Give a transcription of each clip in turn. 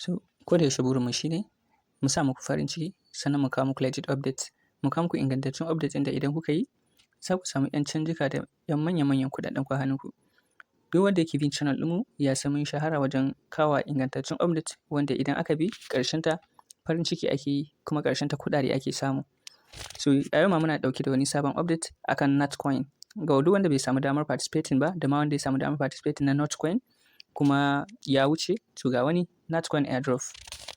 So ko da yaushe burinmu shine mu sa muku farin ciki, sannan mu kawo muku legit updates, mu kawo muku ingantaccen updates ɗin da idan kuka yi za ku samu 'yan canjika da 'yan manya-manyan kuɗaɗen ku a hannunku. Duk wanda yake bin channel ɗinmu ya san mun shahara wajen kawo ingantaccen update wanda idan aka bi ta farin ciki ake yi, kuma ta kuɗaɗe ake samu. So a yau ma muna ɗauke da wani sabon update akan Notcoin. Ga duk wanda bai samu damar participating ba, da ma wanda ya samu damar participating na Notcoin kuma ya wuce, to ga wani Notcoin airdrop.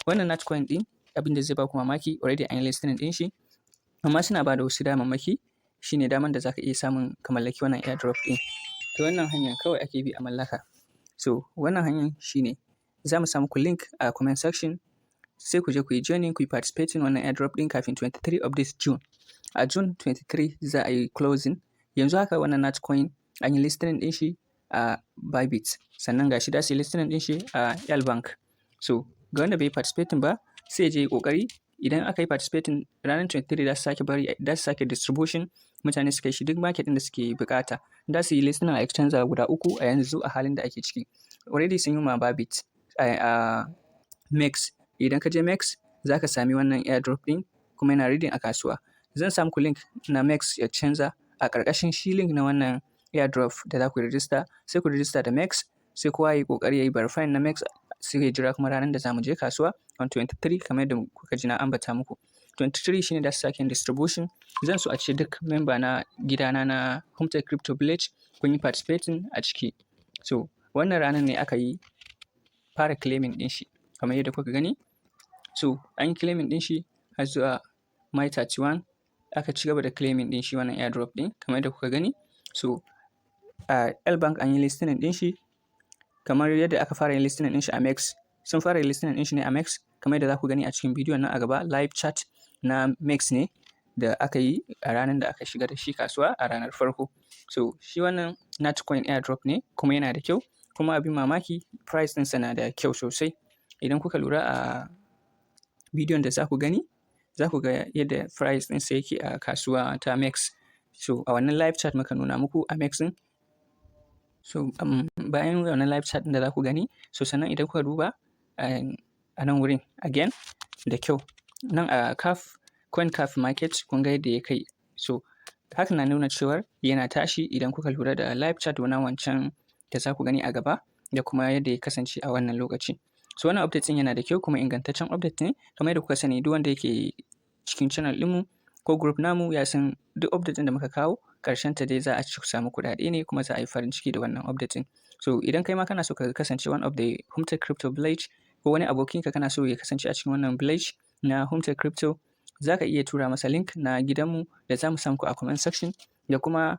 Wannan Notcoin ɗin, abin da zai baku mamaki, already an yi listing ɗin shi, amma suna ba da wasu damammaki. Shine daman da za ka iya samun ka mallaki wannan airdrop ɗin. Ta wannan hanyar kawai ake bi a mallaka. So wannan hanyar shine za mu sa muku link a comment section, sai ku je ku yi joining, ku yi participating wannan airdrop ɗin kafin 23 of this June. A June 23 za a yi closing. Yanzu haka wannan Notcoin an yi listing ɗin shi a Bybit, sannan ga shi da su yi listing ɗin shi a LBank. So ga wanda bai yi participating ba, sai ya je yi ƙoƙari. Idan aka yi participating, ranar 23 za su sake bari, za su sake distribution, mutane su kai shi duk market ɗin da suke buƙata. Za su yi listing a exchanger guda uku a yanzu a halin da ake ciki. Already sun yi ma Bybit, a MEXC. Idan ka je MEXC za ka sami wannan airdrop ɗin, kuma yana reading a kasuwa. Zan sa muku link na MEXC exchanger a ƙarƙashin shi link na wannan airdrop da za ku register. Sai ku register da MEXC, sai kowa ya yi ƙoƙari ya yi verifying na MEXC, sai ya jira kuma ranar da za mu je kasuwa on 23, kamar yadda kuka ji na ambata muku. 23 shine da su sake distribution. Zan so a ce duk member na gidana na Hometech Crypto Village kun yi participating a ciki. So wannan ranar ne aka yi fara claiming ɗin shi kamar yadda kuka gani. So an yi claiming ɗin shi har zuwa May 31, aka ci gaba da claiming ɗin shi wannan airdrop ɗin kamar yadda kuka gani. So a LBank an yi listing ɗin shi kamar yadda aka fara yin listing ɗin shi a MEXC. Sun fara yin listing ɗin shi ne a MEXC, kamar yadda za ku gani a cikin bidiyon nan a gaba. Live chat na MEXC ne da aka yi a ranar da aka shiga da shi kasuwa a ranar farko. So shi wannan Notcoin airdrop ne, kuma yana da kyau, kuma abin mamaki price ɗinsa na da kyau sosai. Idan kuka lura a bidiyon da za ku gani, za ku ga yadda price ɗinsa yake a kasuwa ta MEXC. So a wannan live chat muka nuna muku a MEXC ɗin. So bayan wannan live chat ɗin da za ku gani, so sannan idan kuka duba a nan wurin again da kyau, nan a cap coin cap market, kun ga yadda ya kai. So haka na nuna cewar yana tashi, idan kuka lura da live chat na wancan da za ku gani a gaba da kuma yadda ya kasance a wannan lokaci. So wannan update ɗin yana da kyau, kuma ingantaccen update ne. Kamar yadda kuka sani, duk wanda yake cikin channel ɗinmu ko group namu ya san duk update ɗin da muka kawo, ƙarshen ta dai za a ci samu kuɗaɗe ne, kuma za a yi farin ciki da wannan update ɗin. So idan kai ma kana so ka kasance one of the Hometech Crypto Village, ko wani abokinka kana so ya kasance a cikin wannan village na Hometech Crypto, za ka iya tura masa link na gidanmu da za mu sa muku a comment section, da kuma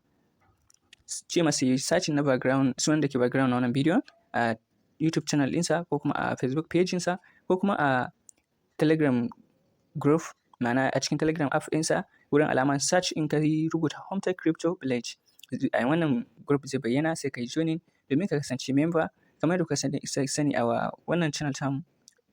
ce masa yi searching na background, sunan da ke background na wannan bidiyon a YouTube channel ɗinsa, ko kuma a Facebook page ɗinsa, ko kuma a Telegram group, ma'ana a cikin Telegram app ɗinsa, wurin alamar search, in ka yi rubuta Hometech Crypto Village a wannan group zai bayyana, sai ka yi joining domin ka kasance member. Kamar yadda kuka sani, a wannan channel tamu,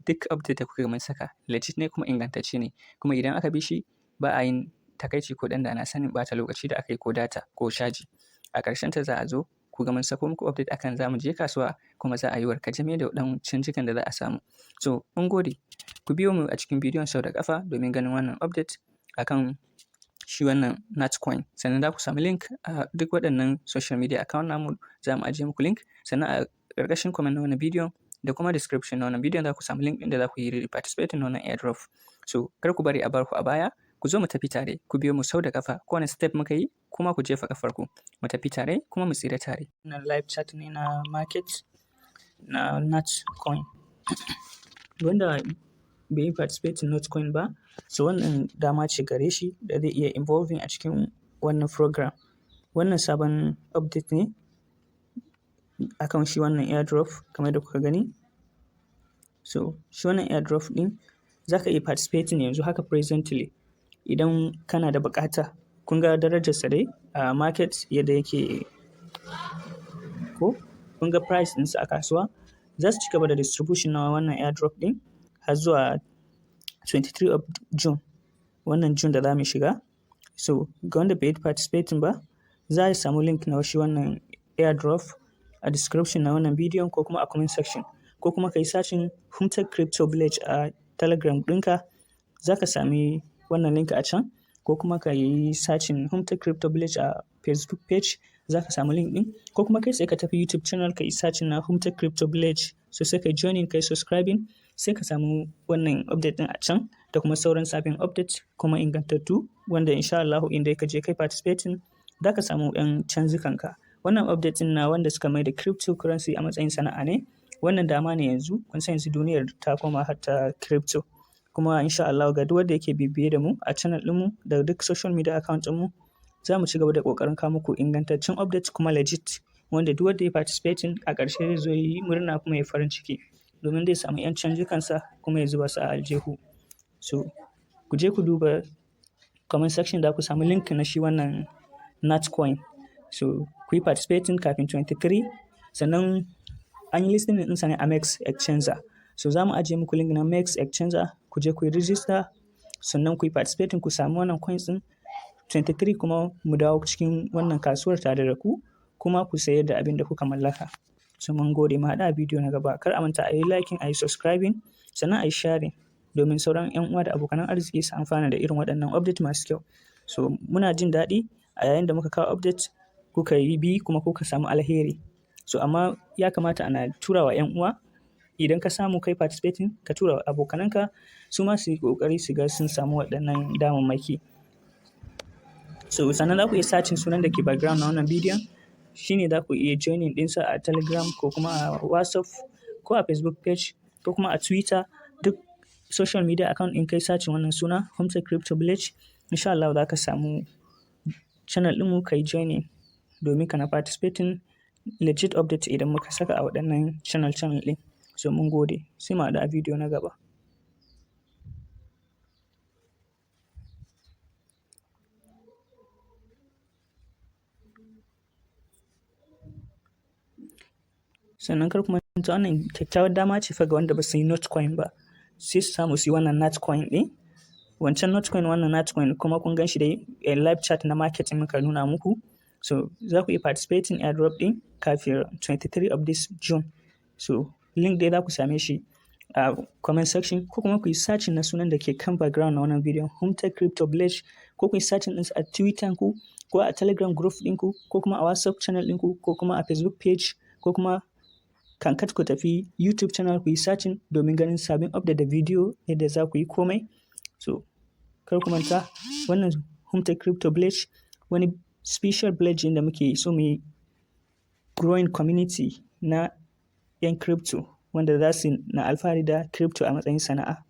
duk update da kuka ga mun saka legit ne kuma ingantacce ne, kuma idan aka bi shi ba a yin takaici ko ɗan da na sanin ɓata lokaci da aka yi ko data ko caji. A ƙarshen ta za a zo ku ga mun sako muku update akan za mu je kasuwa, kuma za a yi warkajame da ɗan canjikan da za a samu. So mun gode, ku biyo mu a cikin bidiyon sau da ƙafa domin ganin wannan update akan shi wannan Notcoin. Sannan za ku samu link a duk waɗannan social media account namu, za mu ajiye muku link. Sannan a ƙarƙashin comment na wannan bidiyon da kuma description na wannan bidiyon za ku samu link ɗin da za ku yi participating na wannan airdrop. So kar ku bari a bar ku a baya, ku zo mu tafi tare, ku biyo mu sau da ƙafa. Kowane step muka yi, kuma ku jefa ƙafarku. Mu tafi tare kuma mu tsira tare. Wannan live chat ne na market na Notcoin. Wanda bai yi participating Notcoin ba, so wannan dama ce gare shi da zai iya involving a cikin wannan program. Wannan sabon update ne akan shi wannan airdrop kamar yadda kuka gani. So shi wannan airdrop ɗin za ka iya participating yanzu haka presently idan kana da buƙata. Kun ga darajarsa dai a market yadda yake ko? Kun ga price ɗinsa a kasuwa. Za su ci gaba da distribution na wannan airdrop ɗin har zuwa 23 of June, wannan June da za mu shiga. So ga wanda bai yi participating ba, za a samu link na shi wannan airdrop a description na wannan bidiyon ko kuma a comment section. Ko Ko kuma ka yi searching Humtech Crypto Village a Telegram ɗinka, za ka sami wannan link a can. Ko kuma ka yi searching Humtech Crypto Village a Facebook page, za ka samu link ɗin. Ko kuma kai tsaye ka tafi YouTube channel ka yi searching na Humtech Crypto Village. So sai ka yi joining, ka yi subscribing, sai ka samu wannan update ɗin a can da kuma sauran sabbin updates kuma ingantattu wanda in sha Allahu in dai ka je kai participating, za ka samu 'yan canjikanka. Wannan update ɗin na wanda suka mai da cryptocurrency a matsayin sana'a ne. Wannan dama ne yanzu, kun san yanzu duniyar ta koma har ta crypto. Kuma in sha Allahu ga duk wanda yake bibiye da mu a channel ɗinmu da duk social media account ɗinmu, za mu ci gaba da ƙoƙarin kawo muku ingantaccen updates kuma legit wanda duk wanda ya participating a ƙarshe zai zo ya yi murna kuma ya yi farin ciki domin zai samu 'yan canjikansa kuma ya zuba su a aljihu. So ku je ku duba comment section, za ku samu link na shi wannan Natcoin. So ku yi participating kafin 23. Sannan an yi listing ɗinsa ne a MEXC Exchanger. So za mu ajiye muku link na MEXC Exchanger, ku je ku yi register, sannan ku yi participating ku samu wannan coins ɗin 23, kuma mu dawo cikin wannan kasuwar tare da ku kuma ku sayar da abin da kuka mallaka. So mun gode, mu haɗu a bidiyo na gaba. Kar a manta a yi liking, a yi subscribing, sannan a yi sharing domin sauran 'yan uwa da abokan arziki su amfana da irin waɗannan update masu kyau. So muna jin daɗi a yayin da muka kawo update kuka yi bi kuma kuka samu alheri. So amma ya kamata ana tura wa 'yan uwa. Idan ka samu kai participating, ka tura wa abokananka su ma su yi ƙoƙari su ga sun samu waɗannan damammaki. So sannan za ku iya searching sunan da ke background na wannan bidiyon. Shi ne za ku iya joining ɗinsa a Telegram ko kuma a WhatsApp ko a Facebook page ko kuma a Twitter. Duk social media account in kai searching wannan suna Humtech Crypto Village, in sha Allahu za ka samu channel ɗinmu ka yi joining domin kana participating legit update idan muka saka a waɗannan channel channel ɗin. So mun gode, sai mu haɗu a bidiyo na gaba. Sannan kar ku manta, wannan kyakkyawar dama ce fa ga wanda ba su yi Notcoin ba. Sai su samu su yi wannan Natcoin ɗin. Wancan Notcoin, wannan Natcoin kuma kun gan shi dai live chat na market muka nuna muku. So za ku iya participating airdrop ɗin kafin 23 of this June. So link dai za ku same shi a comment section, ko kuma ku yi searching na sunan da ke kan background na wannan bidiyon, Humtech Crypto Village, ko ku yi searching ɗinsa a Twitter ku ko a Telegram group ɗinku ko kuma a WhatsApp channel ɗinku ko kuma a Facebook page, ko kuma kankat ku tafi YouTube channel ku yi searching domin ganin sabbin update da bidiyo yadda za ku yi komai. So kar ku manta, wannan Humtech Crypto Village wani special village da muke so mu yi growing community na 'yan crypto wanda za su na alfahari da crypto a matsayin sana'a.